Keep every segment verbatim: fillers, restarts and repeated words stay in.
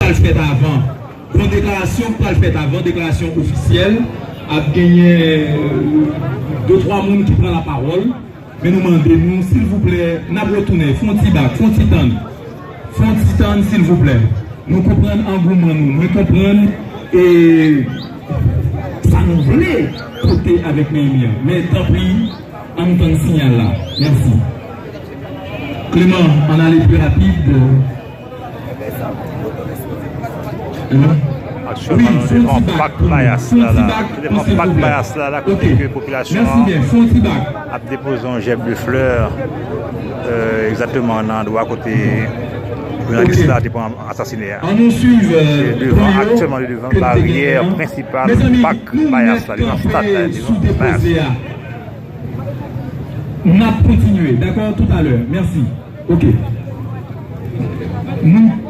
pral fèt avan. Gon deklarasyon k pral fèt avan, deklarasyon ofisyèl. Ap genyen, euh, de twa moun ki pran lapawòl. Men nou mande nou, silvouplè, n ap retounen. Fè yon ti bak, fè yon ti tann. Fè yon ti tann, silvouplè. Nou konprann angouman nou. Mwen konprann, e, sa nou vle pote avèk Neyemi an. Men tanpri, ann tann siyal la. Mèsi. Clément, ann ale pi rapid. Aktyèlman, nou devan pak Bayas la, la. Nou devan pak Bayas la, la, kote ke popilasyon an ap depoze yon jèb de flè, euh, egzakteman nan andwa kote jounalis la te pran asasine a. Se devan, aktyèlman, nou devan baryè prensipal pak Bayas la, devan stad la, devan Bayas. N ap kontinye, dakò, toutalè. Mèsi. Ok. Nou.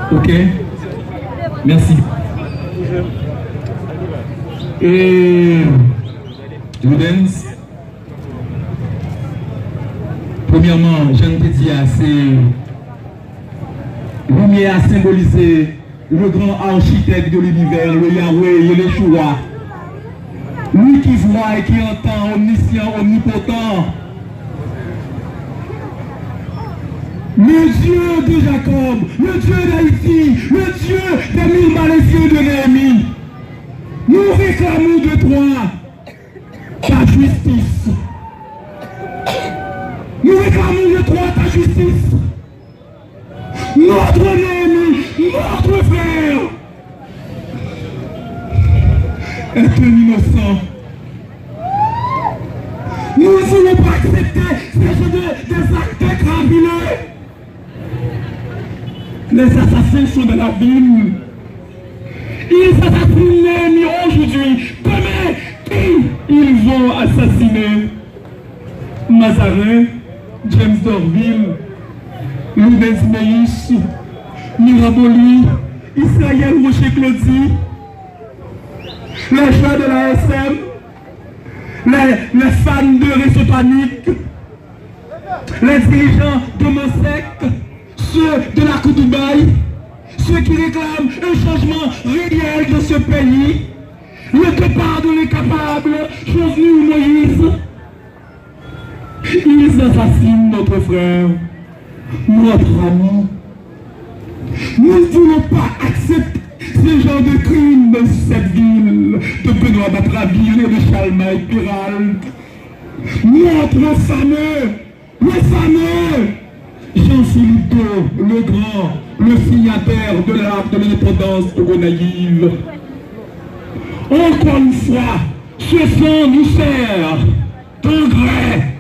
Ok. Mèsi. E Ludens, premyèman, jan m te di a, se limyè a senbolize le grand architecte de l'univers, le Yahweh, Yeleshua. Lui qui voit et qui entend, omniscient, omnipotent. Le Dieu de Jacob, le Dieu d'Haïti, le Dieu des mille Malaisiens de Nehemi. Nous réclamons de toi ta justice. Nous réclamons de toi ta justice. Notre ennemi, notre frère est un innocent. Nous ne voulons pas accepter ce genre de, des actes cravileux. Les assassins sont dans la ville. Ils assassinent Nehemi aujourd'hui. Demain, qui ils vont assassiner? Mazarin, James Dorvil, Loudens Meyis, Miran Boli, Israël Rocher Claudy, les joueurs de l'A S M, les, les fans de Réseau Panique, les dirigeants de Mansec, ceux de la Cour Dubaï, ceux qui réclament un changement réel dans ce pays, le départ de l'incapable Jovenel Moïse. Ils assassinent notre frère, notre ami. Nous ne voulons pas accepter ce genre de crime dans cette ville de Benoît Batraville et de Chalmay Peralt. Notre fameux, le fameux Jean-Philippe Deau, le grand, le signataire de l'acte de l'indépendance de Gonayiv. Encore une fois, ce sang nous sert d'engrais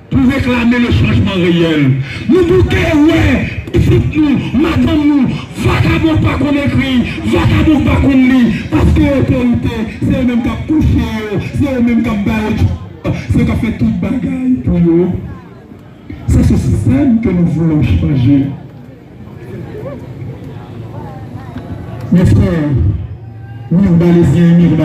pour réclamer le changement réel. Nou bouke wè pitit nou, madanm nou, vakabon k pa konn ekri, vakabon k pa konn li, paske otorite, se yo menm k ap kouche yo, se yo menm k ap ba yo djòb, se yo k ap fè tout bagay pou yo. C'est ce système que nous voulons changer. Mes frères, Mirbalésien, Mirbalésien,